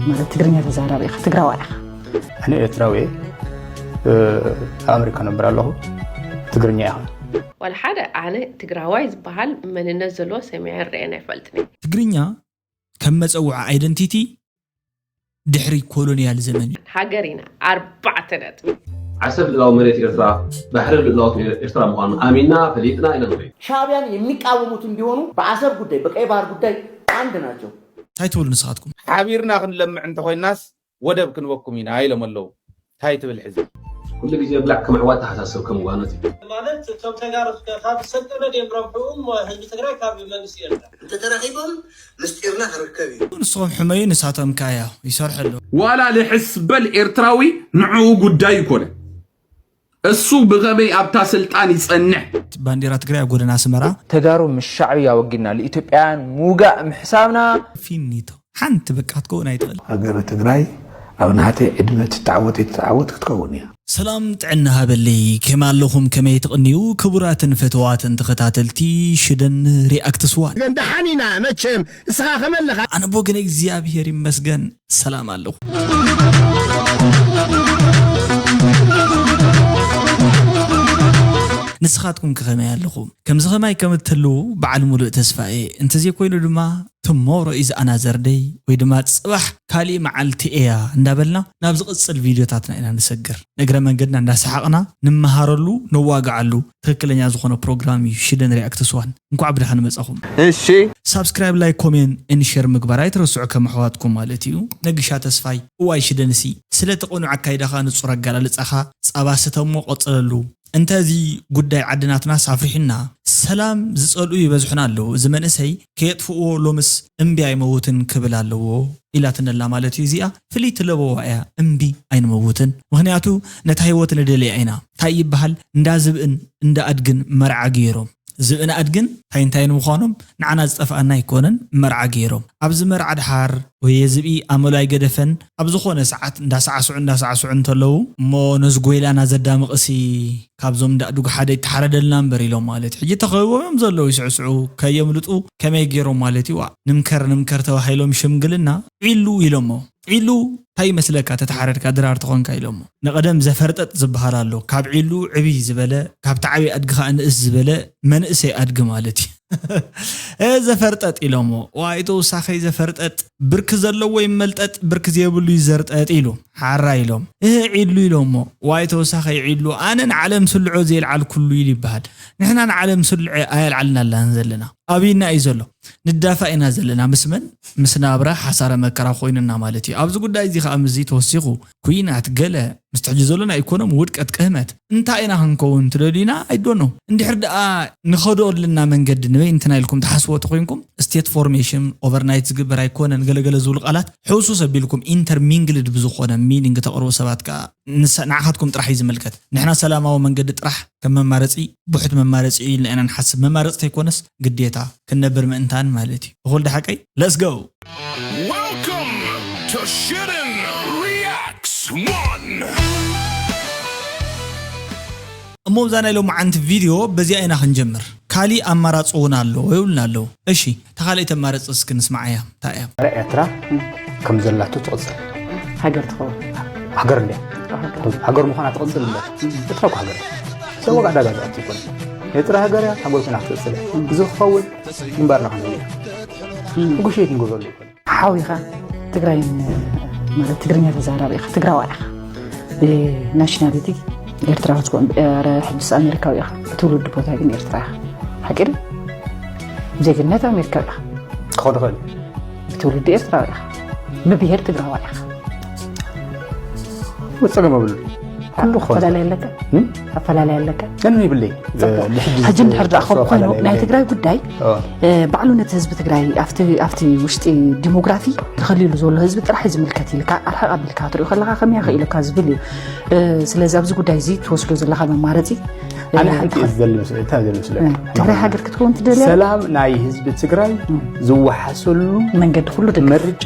ማለት ትግርኛ ተዛራቢ ኢኻ፣ ትግራዋይ ኢኻ። ኣነ ኤርትራዊ እየ። ኣብ ኣሜሪካ ነብር ኣለኹ። ትግርኛ ኢኻ። ዋላ ሓደ ኣነ ትግራዋይ ዝበሃል መንነት ዘለዎ ሰሚዐ ርእየን ኣይፈልጥን እየ። ትግርኛ ከም መፀውዒ ኣይደንቲቲ ድሕሪ ኮሎኒያል ዘመን እዩ። ሃገር ኢና ኣርባዕተ ነጥቢ። ዓሰብ ልእላዊ መሬት ኤርትራ፣ ባሕሪ ልእላዊ ኤርትራ ምዃኑ ኣሚንና ፈሊጥና ኢና ንኸይድ። ሻዕቢያን የሚቃወሙት እንዲሆኑ በአሰብ ጉዳይ በቀይ ባህር ጉዳይ አንድ ናቸው። እንታይ ትብሉ ንስኻትኩም? ሓቢርና ክንለምዕ እንተኮይናስ ወደብ ክንበኩም ኢና ኢሎም ኣለዉ። እንታይ ትብል ሕዚ? ኩሉ ግዜ ብላዕ ከም ኣሕዋት ተሓሳሰብ ከም ጓኖት እዩ። ማለት እቶም ተጋሩ እስከ ካብ ዝሰልጠነ ድዮም ረብሕኡ እሞ ህዝቢ ትግራይ ካብ መንግስቲ ኤርትራ እንተተራኺቦም ምስጢርና ክርከብ እዩ። ንስኹም ሕመዩ ንሳቶም ካያ ይሰርሐሉ። ዋላ ልሕስ በል ኤርትራዊ ንዕኡ ጉዳይ ይኮነ። እሱ ብኸመይ ኣብታ ስልጣን ይጸንሕ? ባንዲራ ትግራይ ኣብ ጎደና ኣስመራ ተጋሩ ምስ ሻዕብያ ወጊድና ንኢትዮጵያን ምውጋእ ምሕሳብና ፊኒቶ ሓንቲ በቃ ክትከውን ኣይትኽእል። ሃገረ ትግራይ ኣብ ናተይ ዕድመ ትተዓወት ኣይትተዓወት ክትከውን እያ። ሰላም ጥዕና ሃበለይ፣ ከመይ ኣለኹም? ከመይ ትቕንዩ? ክቡራትን ፈተዋትን ተኸታተልቲ ሽደን ሪኣክትስ ዋን። ግን ደሓን ኢና መቸም፣ ንስኻ ከመይ ኣለኻ? ኣነ ብወገነይ እግዚኣብሔር ይመስገን ሰላም ኣለኹ። ንስኻትኩም ከ ከመይ ኣለኹም? ከምዚ ከማይ ከም እትህልዉ በዓል ሙሉእ ተስፋ እየ። እንተዘይኮይኑ ድማ ትሞሮ ኢዝ ኣናዘር ደይ ወይ ድማ ጽባሕ ካሊእ መዓልቲ እያ እንዳበልና ናብ ዝቕጽል ቪድዮታትና ኢና ንሰግር። ንእግረ መንገድና እንዳሰሓቕና ንመሃረሉ ነዋግዓሉ ትኽክለኛ ዝኾነ ፕሮግራም እዩ ሽደን ሪኣክትስ ዋን። እንኳዕ ብደሓን መጻኹም። እሺ። ሳብስክራይብ፣ ላይክ፣ ኮሜን፣ ኤን ሼር ምግባር ኣይትረስዑ ከም ኣሕዋትኩም ማለት እዩ። ነግሻ ተስፋይ፣ እዋይ ሽደንሲ፣ ስለቲ ቅኑዕ ኣካይዳኻ ንጹር ኣገላልጻኻ ጻባ ስተሞ ቀጽለሉ። እንተ እዚ ጉዳይ ዓዲ ናትናስ ኣፍሪሑና፣ ሰላም ዝጸልኡ ይበዝሑና ኣለዉ። እዚ መንእሰይ ከየጥፍእዎ ሎምስ እምቢ ኣይመውትን ክብል ኣለዎ ኢላትነላ ማለት እዩ። እዚኣ ፍልይቲ ለበዋ እያ፣ እምቢ ኣይንመውትን። ምኽንያቱ ነታ ህይወት ንደልያ ኢና። እንታይ ይበሃል እንዳ ዝብእን እንዳ ኣድግን መርዓ ገይሮም። ዝብእን ኣድግን እንታይ እንታይ ንምዃኖም ንዓና ዝጠፍኣና ኣይኮነን፣ መርዓ ገይሮም። ኣብዚ መርዓ ድሓር ወይ የዝብኢ ኣመሉ ኣይገደፈን፣ ኣብ ዝኾነ ሰዓት እንዳሳዕስዑ እንዳሳዕስዑ እንተለዉ እሞ ነዚ ጎይላና ዘዳምቕሲ ካብዞም እንዳእድጉ ሓደ ይተሓረደልና እምበር ኢሎም ማለት እዩ። ሕጂ ተኸቢቦም እዮም ዘለዉ ይስዕስዑ ከየምልጡ ከመይ ገይሮም ማለት እዩ። ዋ ንምከር ንምከር ተባሂሎም ሽምግልና ዒሉ ኢሎሞ። ዒሉ እንታይ ይመስለካ ተተሓረድካ ድራር ተኾንካ ኢሎሞ። ንቐደም ዘፈርጠጥ ዝበሃል ኣሎ። ካብ ዒሉ ዕብይ ዝበለ ካብ ተዓብየ ኣድጊ ከዓ ንእስ ዝበለ መንእሰይ ኣድጊ ማለት እዩ። እ ዘፈርጠጥ ኢሎሞ። ዋይ ተወሳኸይ ዘፈርጠጥ ብርኪ ዘለዎ ይመልጠጥ ብርኪ ዘይብሉ ይዘርጠጥ ኢሉ ሓራ ኢሎም። እህ ዒሉ ኢሎሞ። ዋይ ተወሳኸይ ዒሉ ኣነ ንዓለም ስልዖ ዘየልዓልኩሉ ኢሉ ይበሃል። ንሕና ንዓለም ስልዖ ኣየልዓልናላን ዘለና። ኣብይና እዩ ዘሎ። ንዳፋ ኢና ዘለና ምስ መን? ምስ ናብራ ሓሳረ መከራ ኮይኑና ማለት እዩ። ኣብዚ ጉዳይ እዚ ከዓ ምስዚ ተወሲኹ ኩናት ገለ ምስቲ ሕጂ ዘሎ ናይ ኢኮኖሚ ውድቀት ቅህመት እንታይ ኢና ክንከውን ትደልዩና? ኣይዶኖ እንድሕር ደኣ ንኸዶ ኣለና መንገዲ ንበይ እንትና ኢልኩም ትሓስቦ ተኮይንኩም ስቴት ፎርሜሽን ኦቨርናይት ዝግበር ኣይኮነን ገለገለ ዝብሉ ቃላት ሕውሱስ ኣቢልኩም ኢንተርሚንግልድ ብዝኾነ ሚኒንግ ተቕርቡ ሰባት ከዓ ንሳ- ንዓኻትኩም ጥራሕ እዩ ዝምልከት። ንሕና ሰላማዊ መንገዲ ጥራሕ ከም መማረፂ ብሕት መማረፂ እዩ ኢልና ኢና ንሓስብ። መማረፂ ተይኮነስ ግዴታ ክንነብር ምእንታን ማለት እዩ። እኹል ዶ ሓቀይ? Let's go! Welcome to Shitten Reacts One. እሞ ብዛ ናይ ሎማዓንቲ ቪድዮ በዚኣ ኢና ክንጀምር። ካሊእ ኣማራፂ እውን ኣሎ ይብሉና ኣለዉ። እሺ እታ ካልኣይቲ ኣማራፂ እስኪ ንስማዓያ እንታይ እያ? ኤርትራ ከም ዘላቶ ትቕፅል ሃገር ትኸውን። ሃገር እንድያ። ሃገር ምዃና ትቕፅል እምበር ኤርትራ እኮ ሃገር እያ። ሰብ ዋጋ ዕዳጋ ዝኣቱ ይኮነ። ኤርትራ ሃገር እያ፣ ሃገር ኮይና ክትቕፅል እያ። እዚ ክኸውን ግንባርና ክንህብ ኢና። ንጉሽየት ንገብረሉ ይኮነ። ሓዊኻ ትግራይን ማለት ትግርኛ ተዛራቢ ኢኻ፣ ትግራዋይ ኢኻ። ብናሽናሊቲ ኤርትራዊ ክትኮን ረ ሕጅስ ኣሜሪካዊ ኢኻ፣ ብትውልዲ ቦታ ግን ኤርትራ ኢኻ። ሓቂ ድዩ? ዜግነት ኣሜሪካዊ ኢኻ። ክኾን ይኽእል እዩ። ብትውልዲ ኤርትራዊ ኢኻ፣ ብብሄር ትግራዋይ ኢኻ። ወፀገም ኣብሉ ኩሉ ክኾን ኣፈላለየ ኣለካ ኣፈላለየ ኣለካ ነን ይብለይ ሕጂ እንድሕር ደኣ ከምኡ ኮይኑ ናይ ትግራይ ጉዳይ ባዕሉ ነቲ ህዝቢ ትግራይ ኣብቲ ኣብቲ ውሽጢ ዲሞግራፊ ተኸሊሉ ዘሎ ህዝቢ ጥራሕ እዩ ዝምልከት ኢልካ ኣርሓቕ ኣቢልካ ክትሪኦ ከለካ ከመይ ይኽእል ኢልካ ዝብል እዩ። ስለዚ ኣብዚ ጉዳይ እዚ ትወስዶ ዘለካ መማረፂ ኣነ ሓንቲ እየ ዝደሊ መስለ እንታይ ዝደሊ መስለ ትግራይ ሃገር ክትከውን ትደልያ ሰላም ናይ ህዝቢ ትግራይ ዝወሓሰሉ መንገዲ ኩሉ ምርጫ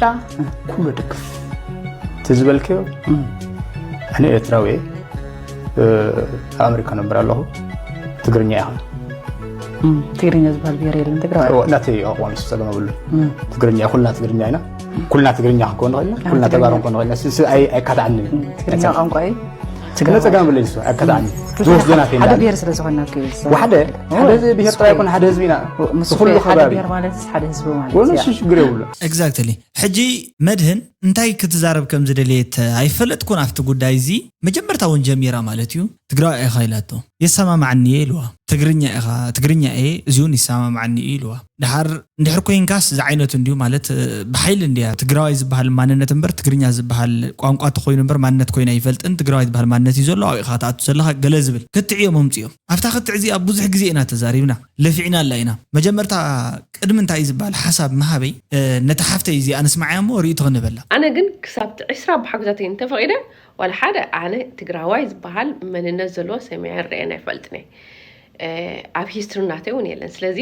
ኩሉ ድግፍ ትዝበልከዮ ኣነ ኤርትራዊ እየ ኣብ ኣሜሪካ ነብር ኣለኹ ትግርኛ ኢኻ ትግርኛ ዝበሃል ብሄር የለን ትግራዋይ እናተይ ኣቋም ዝፀገም ኣብሉ ትግርኛ ኩልና ትግርኛ ኢና ኩልና ትግርኛ ክንከውን ንኽእል ኢና፣ ኩልና ተጋሩ ክንከውን ንኽእል ኢና። ስ- ስ- ኣይ- ኣይካትዓንን እዩ። ትግርኛ ቋንቋ እዩ። ስለ ጸገም ብለይ ንሱ ኣይካትዓንን። ዝወስደና ሓደ ብሄር ስለ ዝኾንና ወሓደ ሓደ ብሄር ጥራይ ኣይኮነ ሓደ ህዝቢ ኢና። ምስ ኩሉ ሓደ ከባቢ ብሄር ማለት ሓደ ህዝቢ ማለት ወነሱ እዩ። ሽግር የብሉ። Exactly። ሕጂ መድህን እንታይ ክትዛረብ ከም ዝደለየት ኣይፈለጥኩን። ኣብቲ ጉዳይ እዚ መጀመርታ እውን ጀሚራ ማለት እዩ። ትግራዊ ኢኻ ኢላቶ። የሰማማዓኒ እየ ኢልዋ። ትግርኛ ኢኻ፣ ትግርኛ እየ፣ እዚ እውን ይሰማማዓኒ እዩ ኢልዋ። ድሓር እንድሕር ኮይንካስ ዝዓይነቱ እንድዩ ማለት፣ እ፣ ብሓይሊ እንድያ ትግራዋይ ዝበሃል ማንነት እምበር ትግርኛ ዝበሃል ቋንቋ ተኮይኑ እምበር ማንነት ኮይኑ ኣይፈልጥን። ትግራዋይ ዝበሃል ማንነት እዩ ዘሎ፣ ኣብኡ ኢኻ ትኣቱ ዘለኻ ገለ ዝብል ክትዕ እዮም ኣምፅኦም። ኣብታ ክትዕ እዚኣ ብዙሕ ግዜ ኢና ተዛሪብና፣ ለፊዕና ኣላ ኢና። መጀመርታ ቅድሚ እንታይ ዝበሃል ሓሳብ ምሃበይ፣ እ፣ ነታ ሓፍተይ እዚኣ ንስማዓያ እሞ ርእይቶ ክንበላ። ኣነ ግን ክሳብ ዕስራ ኣቦሓጎታተይ እንተፈቒደ ዋላ ሓደ ኣነ ትግራዋይ ዝበሃል መንነት ዘለዎ ሰሚዐ ርእየን ኣይፈልጥን እየ። ኣብ ሂስትሪ ናተይ እውን የለን። ስለዚ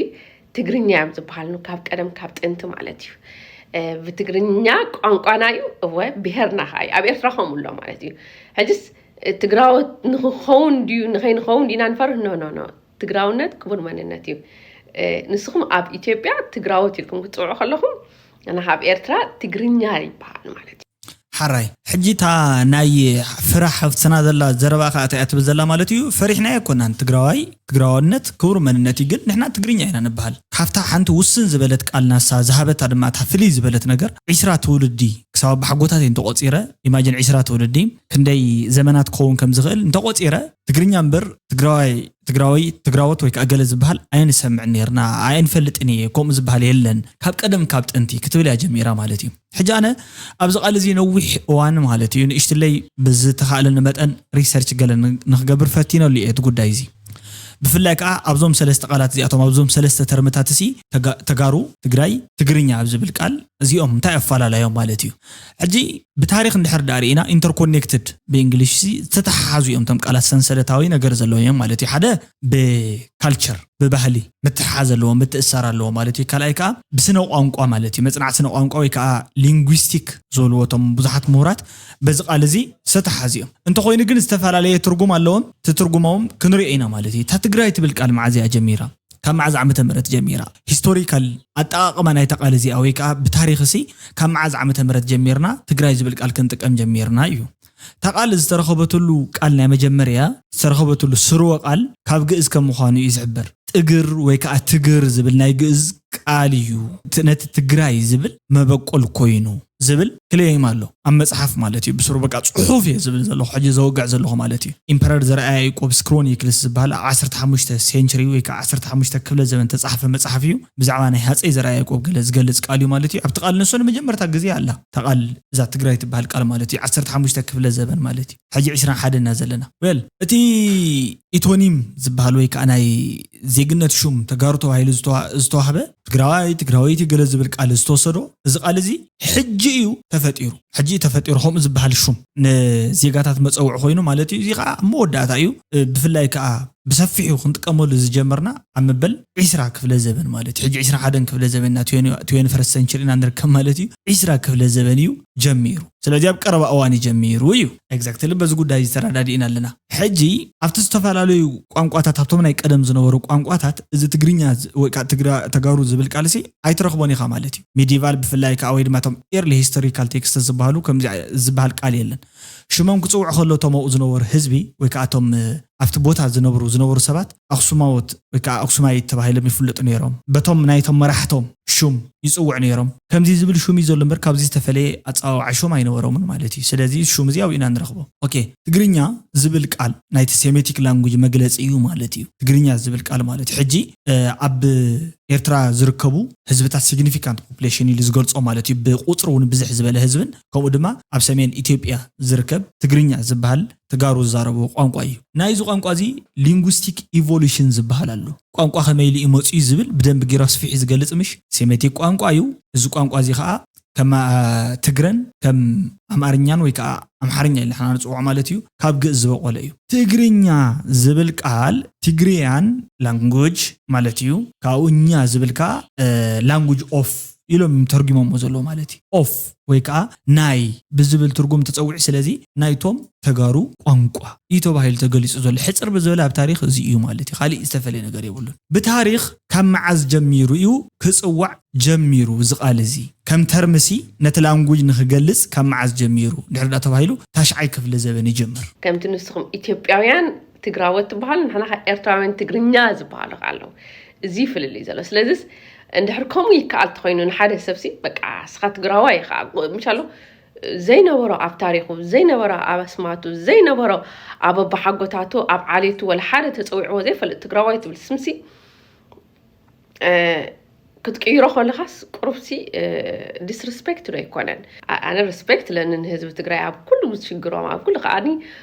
ትግርኛ እዮም ዝበሃልኑ ካብ ቀደም ካብ ጥንቲ ማለት እዩ። ብትግርኛ ቋንቋና እዩ እወ ብሄርና ከዓ እዩ ኣብ ኤርትራ ከምኡ ኣሎ ማለት እዩ። ሕጅስ ትግራዎት ንክኸውን ድዩ ንኸይንኸውን ዲና ንፈርህ ኖ ኖ ኖ ትግራውነት ክቡር መንነት እዩ። ንስኹም ኣብ ኢትዮጵያ ትግራዎት ኢልኩም ክትፅውዑ ከለኹም ንኻ ኣብ ኤርትራ ትግርኛ ይበሃል ማለት እዩ። ሓራይ ሕጂ እታ ናይ ፍራሕ ሓፍትና ዘላ ዘረባ ከዓ እንታይ እያ ትብል ዘላ ማለት እዩ። ፈሪሕና ኣይኮናን ትግራዋይ ትግራዋነት ክቡር መንነት እዩ፣ ግን ንሕና ትግርኛ ኢና ንበሃል። ካብታ ሓንቲ ውስን ዝበለት ቃል ናሳ ዝሃበታ ድማ እታ ፍልይ ዝበለት ነገር ዒስራ ትውልዲ ክሳብ ኣባሓጎታት እየ እንተቆፂረ ኢማጅን ዒስራ ትውልዲ ክንደይ ዘመናት ክኸውን ከም ዝኽእል እንተቆፂረ ትግርኛ እምበር ትግራዋይ ትግራዊ ትግራዎት ወይ ከዓ ገለ ዝበሃል ኣይንሰምዕን ነርና ኣይንፈልጥን እየ ከምኡ ዝበሃል የለን ካብ ቀደም ካብ ጥንቲ ክትብል እያ ጀሚራ ማለት እዩ። ሕጂ ኣነ ኣብዚ ቃል እዚ ነዊሕ እዋን ማለት እዩ ንእሽትለይ ብዝተኻእለኒ መጠን ሪሰርች ገለ ንክገብር ፈቲነሉ እየ እቲ ጉዳይ እዚ። ብፍላይ ከዓ ኣብዞም ሰለስተ ቃላት እዚኣቶም ኣብዞም ሰለስተ ተርምታት ሲ ተጋሩ ትግራይ ትግርኛ ኣብ ዝብል ቃል እዚኦም እንታይ ኣፈላለዮም ማለት እዩ። ሕጂ ብታሪክ እንድሕር ዳ ርኢና ኢንተርኮኔክትድ ብእንግሊሽ ዝተተሓሓዙ እዮም ቶም ቃላት ሰንሰለታዊ ነገር ዘለዎ እዮም ማለት እዩ። ሓደ ብካልቸር ብባህሊ ምትሓሓዝ ኣለዎ ምትእሳር ኣለዎ ማለት እዩ። ካልኣይ ከዓ ብስነ ቋንቋ ማለት እዩ። መፅናዕቲ ስነ ቋንቋ ወይ ከዓ ሊንጉስቲክ ዝበልዎ ቶም ብዙሓት ምሁራት በዚ ቃል እዚ ዝተተሓሓዙ እዮም። እንተኮይኑ ግን ዝተፈላለየ ትርጉም ኣለዎም። ትትርጉሞም ክንሪኦ ኢና ማለት እዩ። እታ ትግራይ ትብል ቃል መዓዝ እያ ጀሚራ? ካብ መዓዝ ዓመተ ምህረት ጀሚራ? ሂስቶሪካል ኣጠቓቕማ ናይታ ቃል እዚኣ ወይ ከዓ ብታሪክ ሲ ካብ መዓዝ ዓመተ ምህረት ጀሚርና ትግራይ ዝብል ቃል ክንጥቀም ጀሚርና እዩ። እታ ቃል ዝተረኸበትሉ ቃል ናይ መጀመርያ ዝተረኸበትሉ ስርወ ቃል ካብ ግእዝ ከም ምዃኑ እዩ ዝሕበር። ጥግር ወይ ከዓ ትግር ዝብል ናይ ግእዝ ቃል እዩ። ነቲ ትግራይ ዝብል መበቆል ኮይኑ ዝብል ክሌም ኣሎ ኣብ መፅሓፍ ማለት እዩ። ብስሩ በቃ ፅሑፍ እየ ዝብል ዘለኹ ሕጂ ዘወግዕ ዘለኹ ማለት እዩ። ኢምፐረር ዘርኣ ያዕቆብ ክሮኒክልስ ዝበሃል ኣብ ዓሰርተ ሓሙሽተ ሴንቸሪ ወይ ከዓ ዓሰርተ ሓሙሽተ ክፍለ ዘበን ተፃሕፈ መፅሓፍ እዩ። ብዛዕባ ናይ ሃፀይ ዘርኣ ያዕቆብ ገለ ዝገልፅ ቃል እዩ ማለት እዩ። ኣብቲ ቃል ንሱ ንመጀመርታ ግዜ ኣላ እታ ቃል እዛ ትግራይ ትበሃል ቃል ማለት እዩ። ዓሰርተ ሓሙሽተ ክፍለ ዘበን ማለት እዩ። ሕጂ ዕስራን ሓደን ኢና ዘለና። ዌል እቲ ኢቶኒም ዝበሃል ወይ ከዓ ናይ ዜግነት ሹም ተጋሩ ተባሂሉ ዝተዋህበ ትግራዋይ ትግራወይቲ ገለ ዝብል ቃል ዝተወሰዶ እዚ ቃል እዚ ሕጂ እዩ ተፈጢሩ። ሕጂ እዩ ተፈጢሩ ከምኡ ዝበሃል ሹም ንዜጋታት መፀውዒ ኮይኑ ማለት እዩ። እዚ ከዓ ኣብ መወዳእታ እዩ። ብፍላይ ከዓ ብሰፊሑ ክንጥቀመሉ ዝጀመርና ኣብ መበል ዕስራ ክፍለ ዘበን ማለት እዩ። ሕጂ ዕስራ ሓደን ክፍለ ዘበንና ትዌንቲ ፈርስት ሰንቸሪ ኢና ንርከብ ማለት እዩ። ዕስራ ክፍለ ዘበን እዩ ጀሚሩ። ስለዚ ኣብ ቀረባ እዋን እዩ ጀሚሩ እዩ። ኤግዛክትሊ በዚ ጉዳይ ዝተረዳዲእና ኣለና። ሕጂ ኣብቲ ዝተፈላለዩ ቋንቋታት ኣብቶም ናይ ቀደም ዝነበሩ ቋንቋታት እዚ ትግርኛ ወይ ከዓ ተጋሩ ዝብል ቃልሲ ኣይትረኽቦን ኢኻ ማለት እዩ። ሚዲቫል ብፍላይ ከዓ ወይ ድማ እቶም ኤርሊ ሂስቶሪካል ቴክስት ዝበሃሉ ከምዚ ዝበሃል ቃል የለን። ሽሞም ክፅውዑ ከሎ እቶም ኣብኡ ዝነበሩ ህዝቢ ወይ ከዓ እቶም ኣብቲ ቦታ ዝነብሩ ዝነበሩ ሰባት ኣክሱማዎት ወይ ከዓ ኣክሱማይት ተባሂሎም ይፍለጡ ነይሮም። በቶም ናይቶም መራሕቶም ሹም ይፅውዑ ነይሮም። ከምዚ ዝብል ሹም እዩ ዘሎ እምበር ካብዚ ዝተፈለየ ኣፀዋውዓ ሹም ኣይነበሮምን ማለት እዩ። ስለዚ ሹም እዚ ኣብኡ ኢና ንረኽቦ። ኦኬ ትግርኛ ዝብል ቃል ናይቲ ሴሜቲክ ላንጉጅ መግለፂ እዩ ማለት እዩ። ትግርኛ ዝብል ቃል ማለት እዩ። ሕጂ ኣብ ኤርትራ ዝርከቡ ህዝብታት ሲግኒፊካንት ፖፕሌሽን ኢሉ ዝገልፆ ማለት እዩ። ብቁፅሪ እውን ብዝሕ ዝበለ ህዝብን ከምኡ ድማ ኣብ ሰሜን ኢትዮጵያ ዝርከብ ትግርኛ ዝበሃል ተጋሩ ዝዛረብዎ ቋንቋ እዩ። ናይዚ ቋንቋ እዚ ሊንጉስቲክ ኢቮሉሽን ዝበሃል ኣሎ። ቋንቋ ከመይ ኢሉ እዩ መፅኡ ዝብል ብደንቢ ገይሩ ኣስፊሑ ዝገልፅ ምሽ ሴሜቲክ ቋንቋ እዩ። እዚ ቋንቋ እዚ ከዓ ከም ትግረን ከም ኣምሓርኛን ወይ ከዓ ኣምሓርኛ ኢልና ንፅውዖ ማለት እዩ ካብ ግእዝ ዝበቆለ እዩ። ትግርኛ ዝብል ቃል ትግሪያን ላንጉጅ ማለት እዩ። ካብኡ ኛ ዝብል ከዓ ላንጉጅ ኦፍ ኢሎም እዮም ተርጉሞሞ ዘለዉ ማለት እዩ። ኦፍ ወይ ከዓ ናይ ብዝብል ትርጉም ተፀዊዑ። ስለዚ ናይቶም ተጋሩ ቋንቋ እዩ ተባሂሉ ተገሊፁ ዘሎ። ሕፅር ብዝበለ ኣብ ታሪኽ እዚ እዩ ማለት እዩ። ካሊእ ዝተፈለየ ነገር የብሉን። ብታሪኽ ካብ መዓዝ ጀሚሩ እዩ ክፅዋዕ ጀሚሩ እዚ ቃል እዚ? ከም ተርምሲ ነቲ ላንጉጅ ንክገልፅ ካብ መዓዝ ጀሚሩ ድሕሪ ዳ ተባሂሉ ታሽዓይ ክፍለ ዘበን ይጀምር። ከምቲ ንስኹም ኢትዮጵያውያን ትግራዎት ትበሃሉ፣ ንሕና ከ ኤርትራውያን ትግርኛ ዝበሃሉ ከ ኣለዉ። እዚ ፍልልይ ዘሎ። ስለዚስ እንድሕር ከምኡ ይከኣል ተኾይኑ ንሓደ ሰብሲ በቃ እስኻ ትግራዋይ ኢኻ ምሻሎ ዘይነበሮ ኣብ ታሪኹ ዘይነበሮ ኣብ ኣስማቱ ዘይነበሮ ኣብ ኣባሓጎታቱ ኣብ ዓሌቱ ወላ ሓደ ተፀዊዕዎ ዘይፈልጥ ትግራዋይ ትብል ስምሲ ክትቅይሮ ከለኻስ ቁሩብሲ ዲስሪስፔክት ዶ ኣይኮነን? ኣነ ሪስፔክት ለኒ ንህዝቢ ትግራይ ኣብ ኩሉ ሽግሮም ኣብ ኩሉ ከዓኒ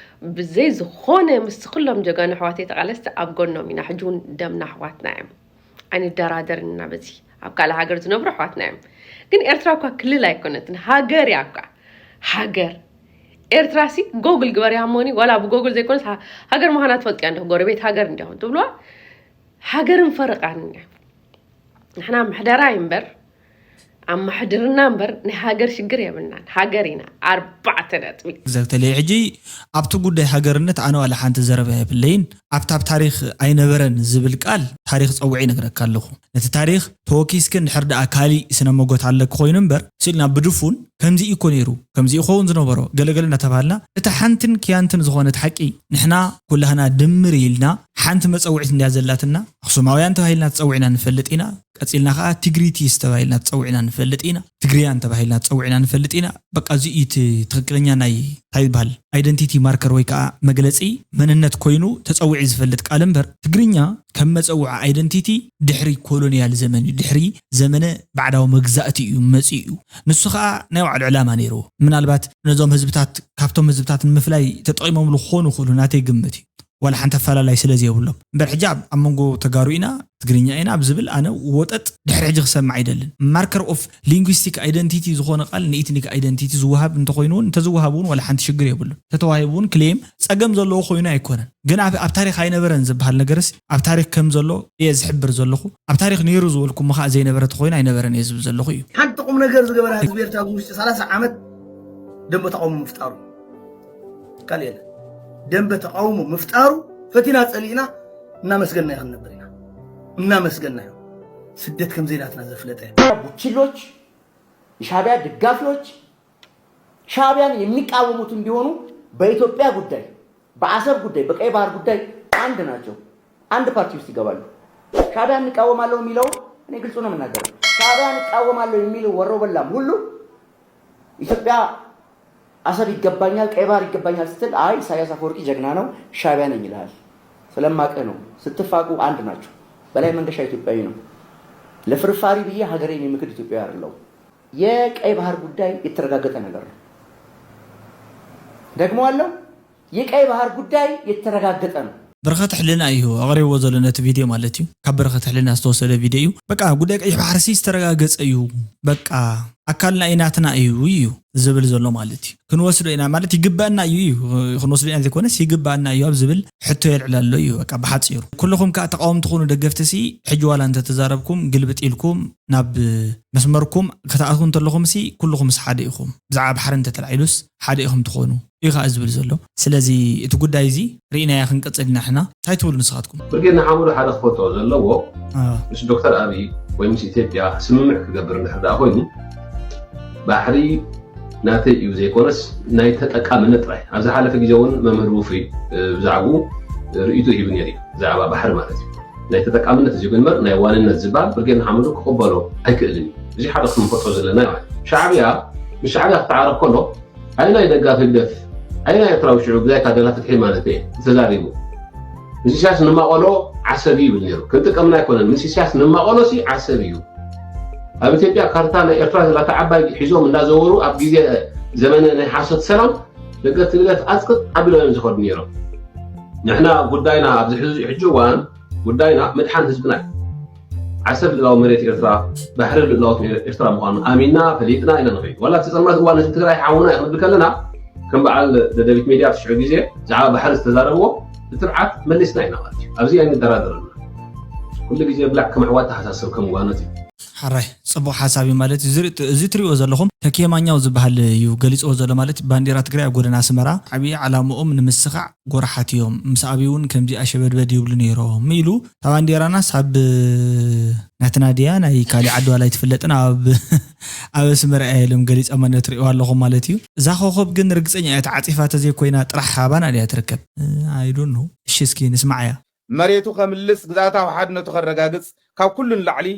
ብዘይ ዝኾነ ምስ ኩሎም ጀጋኑ ኣሕዋተይ ተቓለስቲ ኣብ ጎኖም ኢና። ሕጂ እውን ደምና ኣሕዋትና እዮም፣ ኣይንደራደርን ኢና በዚ። ኣብ ካልእ ሃገር ዝነብሩ ኣሕዋትና እዮም። ግን ኤርትራ እኳ ክልል ኣይኮነትን፣ ሃገር እያ እኳ። ሃገር ኤርትራ ሲ ጎግል ግበርያ እሞኒ ዋላ ብጎግል ዘይኮነስ ሃ- ሃገር ምዃና ትፈልጥያ እንዲኹም፣ ጎረቤት ሃገር እንዲኹም ትብልዋ። ሃገርን ፈርቓን እያ። ንሕና ምሕደራ እምበር ኣማሕድርና እምበር ናይ ሃገር ሽግር የብልናን። ሃገር ኢና ኣርባዕተ ነጥቢ። Exactly። ሕጂ ኣብቲ ጉዳይ ሃገርነት ኣነ ዋላ ሓንቲ ዘረባ የብለይን። ኣብታ ኣብ ታሪኽ ኣይነበረን ዝብል ቃል ታሪኽ ፀውዒ ይነግረካ ኣለኹ። ነቲ ታሪኽ ተወኪስኪ እንድሕር ደኣ ካሊእ ስነ መጎት ኣለኪ ኮይኑ እምበር ስኢልና ብድፉን ከምዚ እዩ እኮ ነይሩ፣ ከምዚ ይኸውን ዝነበሮ ገለገለ እናተባሃልና እታ ሓንትን ክያንትን ዝኾነት ሓቂ ንሕና ኩላህና ድምር ኢልና ሓንቲ መፀውዒት እንድያ ዘላትና። ኣኽሱማውያን ተባሂልና ተፀዊዕና ንፈልጥ ኢና። ቀፂልና ከዓ ቲግሪቲስ ተባሂልና ተፀዊዕና ንፈልጥ ኢና። ትግርያን ተባሂልና ተፀዊዕና ንፈልጥ ኢና። በቃ እዚ እዩ እቲ ትኽክለኛ ናይ እንታይ ይበሃል ኣይደንቲቲ ማርከር ወይ ከዓ መግለፂ መንነት ኮይኑ ተፀዊዒ ዝፈልጥ ቃል እምበር ትግርኛ ከም መፀውዒ ኣይደንቲቲ ድሕሪ ኮሎኒያል ዘመን እዩ፣ ድሕሪ ዘመነ ባዕዳዊ መግዛእቲ እዩ መፂኡ እዩ። ንሱ ከዓ ናይ ባዕሉ ዕላማ ነይርዎ። ምናልባት ነዞም ህዝብታት ካብቶም ህዝብታት ንምፍላይ ተጠቂሞምሉ ክኾኑ ይኽእሉ ናተይ ግምት እዩ። ዋላ ሓንቲ ኣፈላላይ ስለ ዘይብሎም እምበር ሕጂ ኣብ ኣብ መንጎ ተጋሩ ኢና ትግርኛ ኢና ኣብ ዝብል ኣነ ወጠጥ ድሕሪ ሕጂ ክሰምዕ ኣይደልን። ማርከር ኦፍ ሊንጉስቲክ ኣይደንቲቲ ዝኾነ ቃል ንኢትኒክ ኣይደንቲቲ ዝወሃብ እንተኾይኑ እውን እንተዝወሃብ እውን ዋላ ሓንቲ ሽግር የብሉን። ተተዋሂቡ እውን ክሌም ፀገም ዘለዎ ኮይኑ ኣይኮነን። ግን ኣብ ኣብ ታሪኽ ኣይነበረን ዝበሃል ነገርስ ኣብ ታሪኽ ከም ዘሎ እየ ዝሕብር ዘለኹ። ኣብ ታሪኽ ነይሩ ዝበልኩሞ ከዓ ዘይነበረ ተኾይኑ ኣይነበረን እየ ዝብል ዘለኹ እዩ። ሓንቲ ቁም ነገር ዝገበረ ህዝቢ ኤርትራ ኣብዚ ውሽጢ ሰላሳ ዓመት ደንበ ተቃውሞ ምፍጣሩ ካልእ የለን። ደንበ ተቃውሞ ምፍጣሩ ፈቲና ጸሊእና እናመስገና ይኽን ነበር ኢና እናመስገና እዩ። ስደት ከም ዘይናትና ዘፍለጠ ቡችሎች፣ የሻዕቢያ ደጋፊዎች፣ ሻዕቢያን የሚቃወሙትም ቢሆኑ በኢትዮጵያ ጉዳይ፣ በአሰብ ጉዳይ፣ በቀይ ባህር ጉዳይ አንድ ናቸው። አንድ ፓርቲ ውስጥ ይገባሉ። ሻዕቢያ እንቃወማለሁ የሚለው እኔ ግልጹ ነው የምናገረው። ሻዕቢያ እንቃወማለሁ የሚል ወሮ በላም ሁሉ ኢትዮጵያ አሰብ ይገባኛል፣ ቀይ ባህር ይገባኛል ስትል አይ ኢሳያስ አፈወርቂ ጀግና ነው ሻዕቢያ ነኝ ይልሃል። ስለማቀ ነው። ስትፋቁ አንድ ናችሁ። በላይ መንገሻ ኢትዮጵያዊ ነው። ለፍርፋሪ ብዬ ሀገሬን የምክድ ኢትዮጵያዊ አይደለሁም። የቀይ ባህር ጉዳይ የተረጋገጠ ነገር ነው። ደግሞ አለው የቀይ ባህር ጉዳይ የተረጋገጠ ነው። በረኸት ሕልና እዩ ኣቕሪብዎ ዘሎ ነቲ ቪድዮ ማለት እዩ። ካብ በረኸት ሕልና ዝተወሰደ ቪድዮ እዩ። በቃ ጉዳይ ቀይሕ ባሕሪ ሲ ዝተረጋገፀ እዩ። በቃ ኣካልና እዩ ናትና እዩ እዩ ዝብል ዘሎ ማለት እዩ። ክንወስዶ ኢና ማለት ይግባአና እዩ እዩ ክንወስዶ ኢና ዘይኮነስ ይግባአና እዩ ኣብ ዝብል ሕቶ የልዕል ኣሎ እዩ። በቃ ብሓፂሩ ኩልኹም ከዓ ተቃወምቲ ኩኑ ደገፍቲ ሲ ሕጂ ዋላ እንተተዛረብኩም ግልብጥ ኢልኩም ናብ መስመርኩም ክትኣትዉ እንተለኹም ሲ ኩልኹም ስ ሓደ ኢኹም። ብዛዕባ ባሕሪ እንተተላዒሉስ ሓደ ኢኹም ትኾኑ። እዩ ከዓ ዝብል ዘሎ። ስለዚ እቲ ጉዳይ እዚ ርኢናያ ክንቅፅል ኢና ንሕና። እንታይ ትብሉ ንስኻትኩም? ብርጌድ ንሓመዱ ሓደ ክፈልጦ ዘለዎ ምስ ዶክተር ኣብይ ወይ ምስ ኢትዮጵያ ስምምዕ ክገብር እንድሕር ደኣ ኮይኑ ባሕሪ ናተይ እዩ ዘይኮነስ ናይ ተጠቃምነት ጥራይ። ኣብ ዝሓለፈ ግዜ እውን መምህር ውፉይ ብዛዕባኡ ርእይቶ ሂቡ ነይሩ እዩ፣ ብዛዕባ ባሕሪ ማለት እዩ። ናይ ተጠቃምነት እዚ ግን እምበር ናይ ዋንነት ዝበሃል ብርጌድ ንሓመዱ ክቕበሎ ኣይክእልን እዩ። እዚ ሓደ ክንፈልጦ ዘለና እዩ ማለት እዩ። ሻዕብያ ምስ ሻዕብያ ክተዓረቕ ከሎ ኣየናይ ደጋፊ ህግደፍ ኣየናይ ኤርትራዊ ሽዑ ብዛይካ ደላ ፍትሒ ማለት እየ ተዛሪቡ። ምስ ኢሳያስ ንማቐሎ ዓሰብ እዩ ይብል ነይሩ። ክንጥቀምና ኣይኮነን። ምስ ኢሳያስ ንማቐሎ ሲ ዓሰብ እዩ። ኣብ ኢትዮጵያ ካርታ ናይ ኤርትራ ዘላታ ዓባይ ሒዞም እንዳዘወሩ ኣብ ግዜ ዘመነ ናይ ሓሶት ሰላም ደገፍቲ ህግደፍ ኣፅቅጥ ኣቢሎም እዮም ዝኸዱ ነይሮም። ንሕና ጉዳይና ኣብዚ ሕዚ ሕጂ እዋን ጉዳይና ምድሓን ህዝብና እዩ። ዓሰብ ልእላዊ መሬት ኤርትራ፣ ባሕሪ ልእላዊ ኤርትራ ምዃኑ ኣሚንና ፈሊጥና ኢና ንኸይድ። ዋላ እቲ ጸልማት እዋን ህዝቢ ትግራይ ሓውና እዩ ክንብል ከለና ከም በዓል ደደቢት ሜድያ ኣብ ትሽዑ ግዜ ብዛዕባ ባሕሪ ዝተዛረብዎ ብትብዓት መሊስና ኢና ማለት እዩ። ኣብዚ ኣይንደራደርን ኢና። ኩሉ ግዜ ብላዕ ከም ኣሕዋት ተሓሳሰብ ከም ጓኖት እዩ። ሓራይ ጽቡቕ ሓሳብ እዩ ማለት እዩ። እዚ ርእ-፣ እዚ ትሪእዎ ዘለኹም ተኬማኛው ዝበሃል እዩ ገሊጽዎ ዘሎ ማለት እዩ። ባንዴራ ትግራይ ኣብ ጎደና ኣስመራ ዓብዪ ዓላምኦም ንምስኻዕ ጎራሓት እዮም። ምስ ኣብይ እውን ከምዚ ኣሸበድበድ ይብሉ ነይሮም ኢሉ። እታ ባንዴራናስ ኣብ ናትና ድያ ናይ ካሊእ ዓዲ ዋላ ኣይትፍለጥን ኣብ ኣብ ኣስመራ እያ ኢሎም ገሊጾማ ንትሪእዋ ኣለኹም ማለት እዩ። እዛ ኮኾብ ግን ርግጸኛ እያ ተዓጺፋ ተዘይኮይና ጥራሕ ኣባና ድያ ትርከብ? I don't know። እሺ እስኪ ንስማዓያ። መሬቱ ከምልስ፣ ግዝኣታዊ ሓድነቱ ከረጋግጽ፣ ካብ ኩሉ ንላዕሊ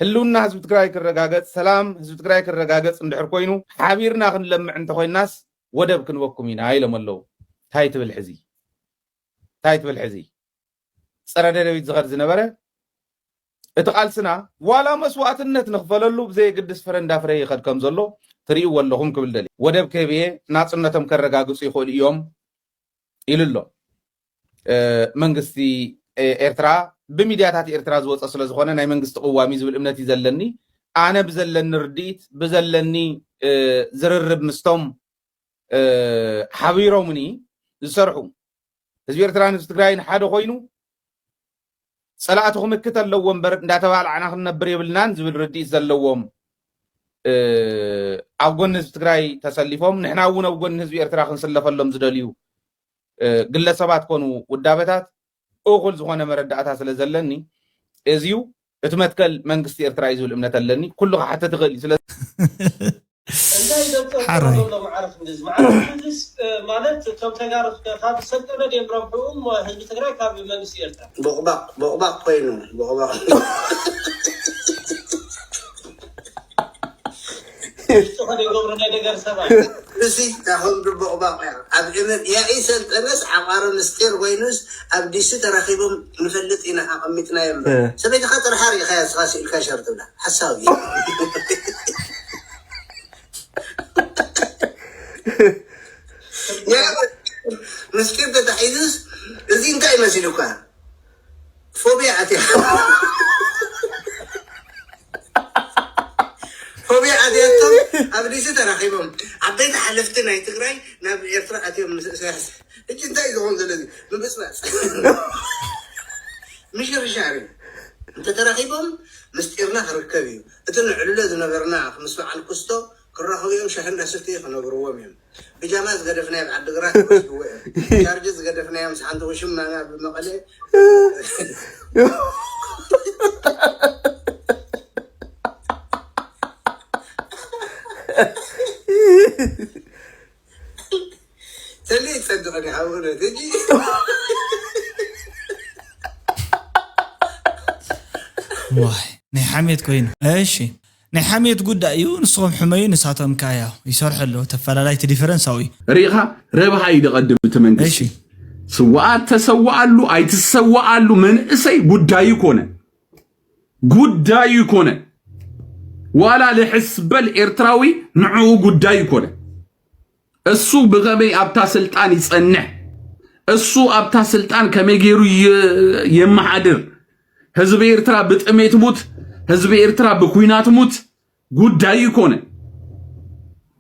ህልውና ህዝቢ ትግራይ ክረጋገጽ፣ ሰላም ህዝቢ ትግራይ ክረጋገጽ እንድሕር ኮይኑ፣ ሓቢርና ክንለምዕ እንተኾይናስ ወደብ ክንበኩም ኢና ኢሎም ኣለዉ። እንታይ ትብል ሕዚ? እንታይ ትብል ሕዚ? ጸረ ደደቢት ዝኸድ ዝነበረ እቲ ቃልስና ዋላ መስዋእትነት ንኽፈለሉ ብዘየግድስ ፍረ እንዳፍረየ ይኸድ ከም ዘሎ ትርእይዎ ኣለኹም ክብል ደልየ። ወደብ ክህብየ ናጽነቶም ከረጋግጹ ይኽእሉ እዮም ኢሉ ኣሎ። እ፣ መንግስቲ፣ እ፣ ኤርትራ ብሚድያታት ኤርትራ ዝወጸ ስለ ዝኾነ ናይ መንግስቲ ቅዋም እዩ ዝብል እምነት እዩ ዘለኒ። ኣነ ብዘለኒ ርድኢት፣ ብዘለኒ፣ እ፣ ዝርርብ ምስቶም፣ እ፣ ሓቢሮምኒ ዝሰርሑ ህዝቢ ኤርትራን ህዝቢ ትግራይን ሓደ ኮይኑ ጸላእቱ ክምክት ኣለዎ እምበር እንዳተባላዕና ክንነብር የብልናን ዝብል ርድኢት ዘለዎም፣ እ፣ ኣብ ጎኒ ህዝቢ ትግራይ ተሰሊፎም፣ ንሕና እውን ኣብ ጎኒ ህዝቢ ኤርትራ ክንስለፈሎም ዝደልዩ፣ እ፣ ግለሰባት ኮኑ ውዳበታት እኹል ዝኾነ መረዳእታ ስለ ዘለኒ፣ እዚዩ እቲ መትከል መንግስቲ ኤርትራ እዩ ዝብል እምነት ኣለኒ። ኩሉ ክሓትት ይኽእል እዩ። ስለ እንታይ ዘምፅኦ ሓራይ። ዘሎ መዕረፍ እንደዚ? መዕረፍ እንደዚስ፣ እ፣ ማለት እቶም ተጋሩ ካብ ዝሰልጠነ ድዮም ረብሕኡ እሞ ህዝቢ ትግራይ ካብ መንግስቲ ኤርትራ? ቦቕባቕ፣ ቦቕባቕ ኮይኑ፣ ቦቕባቕ። ውሽጡ ከደይ ገብሩ ናይ ደገር ሰብኣይ። እዚ ኣሁን ቦቕባቕ እያ። ኣብ እምር ያኢ ሰልጠነስ ዓቋሪ ምስጢር ኮይኑስ ኣብ ዲሲ ተራኺቦም ንፈልጥ ኢና ኣቐሚጥናዮም። እ። ሰበይትኻ ጥርሓ ርኢኻያ ንስኻ ስኢልካ ሸር ትብላ። ሓሳዊ። ያ ምስጢር ተታሒዙስ እዚ እንታይ መሲሉካ? ፎብያ ኣትያ። ፎብያ ኣትያቶም ኣብ ዲሲ ተራኺቦም። ዓበይቲ ሓለፍቲ ናይ ትግራይ ናብ ኤርትራ ኣትዮም ምስ ኢሳያስ። ሕጂ እንታይ ዝኸውን ዘሎ እዚ? ምብጽባጽ። ምሽርሻር እዩ። እንተተራኺቦም ምስጢርና ክርከብ እዩ። እቲ ንዕልሎ ዝነበርና ምስ በዓል ኩስቶ ክራኸቡ እዮም፣ ሻሂ እንዳሰተዩ ክነግርዎም እዮም። ብጃማ ዝገደፍናዮ ኣብ ዓዲግራት ክወስድዎ እዮም። ሻርጀ ዝገደፍናዮ ምስ ሓንቲ ውሽም ናና ኣብ መቐለ። ተለይ ጸድቐኒ ካብ እውነት ሕጂ። ዋይ፣ ናይ ሓሜት ኮይኑ። እሺ፣ ናይ ሓሜት ጉዳይ እዩ። ንስኹም ሕመዩ፣ ንሳቶም ከኣ ያው ይሰርሑ ኣለዉ። ተፈላላይ እቲ ዲፈረንስ ኣብኡ እዩ። ርኢኻ፣ ረብሓ እዩ ደቐድም እቲ መንግስቲ። እሺ። ስዋኣት ተሰዋኣሉ ኣይትሰዋኣሉ መንእሰይ ጉዳዩ ኮነ። ጉዳዩ ኮነ። ዋላ ልሕስ በል ኤርትራዊ ንዕኡ ጉዳዩ ኮነ። እሱ ብኸመይ ኣብታ ስልጣን ይጸንሕ፣ እሱ ኣብታ ስልጣን ከመይ ገይሩ የ-፣ የመሓድር፣ ህዝቢ ኤርትራ ብጥሜት ሙት፣ ህዝቢ ኤርትራ ብኲናት ሙት ጉዳዩ ኮነ።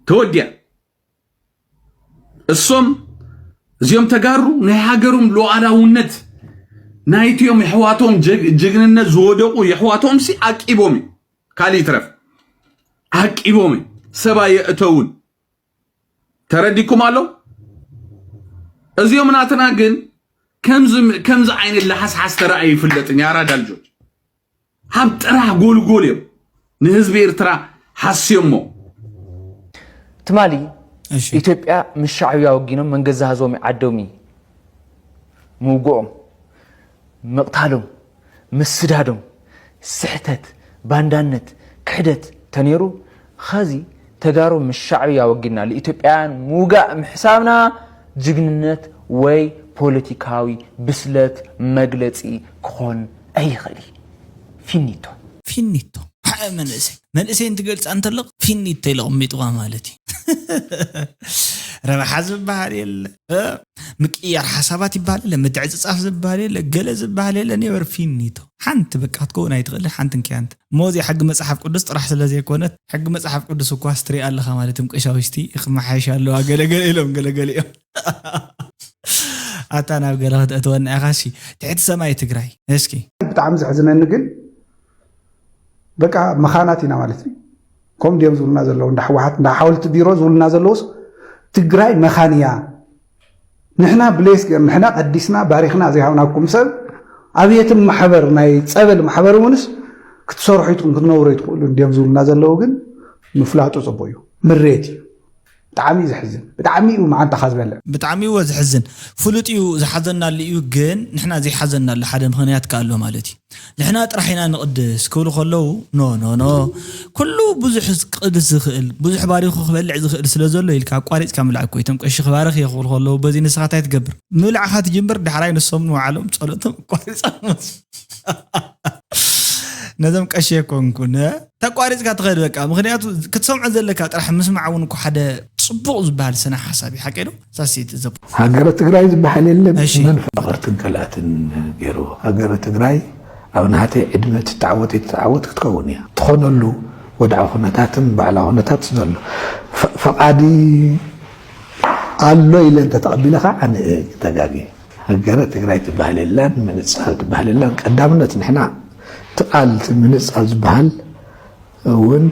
ተወዲያ። እሶም እዚኦም ተጋሩ ናይ ሃገሮም ሉዓላውነት ናይቲኦም የሕዋቶም ጀግ-፣ ጅግንነት ዝወደቑ የሕዋቶም ሲ ዓቂቦም እዩ። ካልእ ይትረፍ። ዓቂቦም እዩ። ሰብ ኣየእተውን። ተረዲኩም ኣሎ? እዚኦም ናትና ግን ከምዚ፣ ከምዚ ዓይነት ለሓስሓስ ተራእዩ ይፍለጥን የኣራዳ ልጆች። ሃብ ጥራሕ ጎልጎል እዮም ንህዝቢ ኤርትራ ሓስዮሞ። ትማሊ እሺ። ኢትዮጵያ ምስ ሻዕብያ ወጊኖም መንገዛ ህዝቦም ዓዶም እዩ ምውግኦም፣ ምቕታሎም፣ ምስዳዶም፣ ስሕተት፣ ባንዳነት፣ ክሕደት ተነይሩ፣ ኸዚ ተጋሩ ምስ ሻዕብያ ወጊና ንኢትዮጵያውያን ምውጋእ ምሕሳብና ጅግንነት ወይ ፖለቲካዊ ብስለት መግለጺ ክኾን ኣይኽእል እዩ። ፊኒቶ። ፊኒቶ። ሓ-፣ መንእሰይ። መንእሰይ እንትገልጻ እንተለቕ ፊኒቶ ኢለ ኣቐሚጥዋ ማለት እዩ። ረብሓ ዝበሃል የለ። እ? ምቅያር ሓሳባት ይበሃል የለ። ምትዕጽጻፍ ዝበሃል የለ። ገለ ዝበሃል የለ። ኔቨር ፊኒቶ። ሓንቲ በቃ ክትከውን ኣይትኽእልን። ሓንቲ እንኪ ኣንተ። ሞዚ ሕጊ መጽሓፍ ቅዱስ ጥራሕ ስለ ዘይኮነት፣ ሕጊ መጽሓፍ ቅዱስ እኳ ስትሪእ ኣለኻ ማለት እዮም። ቀሻውሽቲ ክመሓየሽ ኣለዋ። ገለገለ ኢሎም፣ ገለገለ እዮም። ኣታ ናብ ገለ ክትእትወና ኢኻ። እሺ፣ ትሕቲ ሰማይ ትግራይ። እስኪ። ብጣዕሚ ዘሕዝነኒ ግን በቃ መኻናት ኢና ማለት እዩ። ከም ድዮም ዝብሉና ዘለዉ እንዳ ህወሓት እንዳ ሓወልቲ ቢሮ ዝብሉና ዘለዉስ ትግራይ መኻን እያ። ንሕና ብሌስ ገር ንሕና ቀዲስና ባሪኽና ዘይሃብናኩም ሰብ ኣብየትም ማሕበር ናይ ጸበል ማሕበር እውንስ ክትሰርሑ ይትኹም ክትነብሩ ይትኽእሉ እንድዮም ዝብሉና ዘለዉ ግን ምፍላጡ ጽቡቅ እዩ። ምሬት እዩ። ብጣዕሚ እዩ ዘሕዝን። ብጣዕሚ እዩ መዓንጣኻ ዝበልዕ። ብጣዕሚ እወ ዘሕዝን። ፍሉጥ እዩ ዝሓዘናሉ እዩ፣ ግን ንሕና ዘይሓዘናሉ ሓደ ምኽንያት ከ ኣሎ ማለት እዩ። ንሕና ጥራሕ ኢና ንቕድስ ክብሉ ከለዉ ኖ ኖ ኖ፣ ኩሉ ብዙሕ ቅድስ ዝኽእል ብዙሕ ባሪኹ ክበልዕ ዝኽእል ስለ ዘሎ ኢልካ ኣቋሪፅካ ምብላዕ እኮ እዩ። እቶም ቀሺ ክባርኽ እየ ክብሉ ከለዉ በዚ ንስኻ እንታይ ትገብር? ምብላዕኻ ትጅምር፣ ዳሕራይ ንሶም ንባዕሎም ፀሎቶም ኣቋሪፆም ነዞም ቀሺ የኮንኩን ተቋሪፅካ ትኸድ በቃ። ምክንያቱ ክትሰምዖ ዘለካ ጥራሕ ምስማዕ እውን እኮ ሓደ ፅቡቕ ዝበሃል ስነ ሓሳብ እዩ። ሓቀይ ዶ ሳሲት ዘ ሃገረ ትግራይ ዝበሃል የለን። እሺ። መን ፈኸርትን ከላእትን ገይሩ? ሃገረ ትግራይ ኣብ ናህተይ ዕድመ ትተዓወት ትተዓወት ክትከውን እያ። ትኾነሉ ወድዓዊ ኩነታትን ባዕላዊ ኩነታት ዘሎ ፈ- ፈቓዲ ኣሎ ኢለ እንተተቐቢለ ከዓ ኣነ ተጋጊ። ሃገረ ትግራይ ትበሃል የላን፣ ምንፃል ትበሃል የላን። ቀዳምነት ንሕና እቲ ቃል እቲ ምንፃል ዝበሃል እውን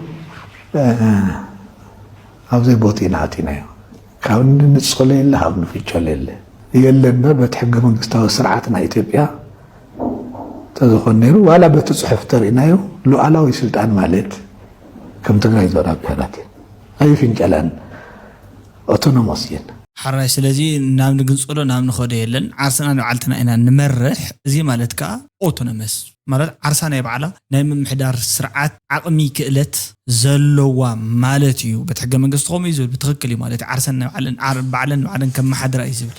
ኣብዘይ ቦቲ ኢና ኣቲናዮ። ካብ ንንፅሎ የለ ካብ ንፍጨሎ የለ የለን። በቲ ሕገ መንግስታዊ ስርዓት ናይ ኢትዮጵያ ተዝኾን ነይሩ ዋላ በቲ ፅሑፍ ተርእናዮ ሉዓላዊ ስልጣን ማለት ከም ትግራይ ዝበራ ብሄራት እየን። ኣይፍንጨላን። ኦቶኖሞስ እየን። ሓራይ ስለዚ ናብ ንግንፀሎ ናብ ንኸዶ የለን። ዓርስና ንባዕልትና ኢና ንመርሕ። እዚ ማለት ከዓ ኦቶኖመስ ማለት ዓርሳ ናይ ባዕላ ናይ ምምሕዳር ስርዓት ዓቕሚ ክእለት ዘለዋ ማለት እዩ። በቲ ሕገ መንግስቲ ከምኡ እዩ ዝብል ብትኽክል እዩ ማለት እዩ። ዓርሰን ናይ ባዕለን ዓር- ባዕለን ንባዕለን ከመሓድራ እዩ ዝብል።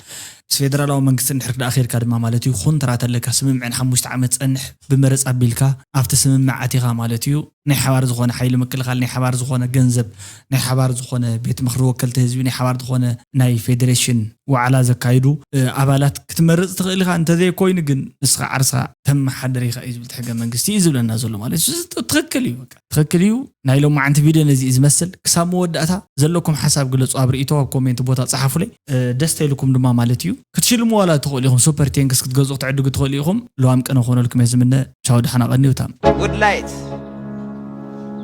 ምስ ፌደራላዊ መንግስቲ እንድሕር ክዳ ኣኺርካ ድማ ማለት እዩ ኩንትራት ኣለካ ስምምዕ ንሓሙሽተ ዓመት ፀንሕ ብመረፃ ኣቢልካ ኣብቲ ስምምዕ ኣቲኻ ማለት እዩ። ናይ ሓባር ዝኾነ ሓይሊ ምክልኻል ናይ ሓባር ዝኾነ ገንዘብ ናይ ሓባር ዝኾነ ቤት ምኽሪ ወከልቲ ህዝቢ ናይ ሓባር ዝኾነ ናይ ፌዴሬሽን ዋዕላ ዘካይዱ ኣባላት ክትመርፅ ትኽእል ኢኻ። እንተዘይኮይኑ ግን ንስኻ ዓርሳ ተመሓድር ኢኻ እዩ ዝብል ሕገ መንግስቲ እዩ ዝብለና ዘሎ ማለት እዩ። ትኽክል እዩ። ትኽክል እዩ። ናይ ሎማዓንቲ ቪድዮ ነዚ እዩ ዝመስል። ክሳብ መወዳእታ ዘለኩም ሓሳብ ግለፁ። ኣብ ርእቶ ኣብ ኮሜንት ቦታ ፀሓፉለይ። ደስ ተይልኩም ድማ ማለት እዩ ክትሽልሙ ዋላ ትኽእሉ ኢኹም። ሱፐር ቴንክስ ክትገዝኡ ክትዕድጉ ትኽእሉ ኢኹም። ለዋም ቅነ ክኾነልኩም እየ ዝምነ። ቻው ደሓና ቀንዩ ታም። Good light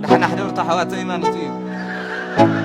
ደሓና ሕደሩ ኣሕዋተይ ማለት እዩ።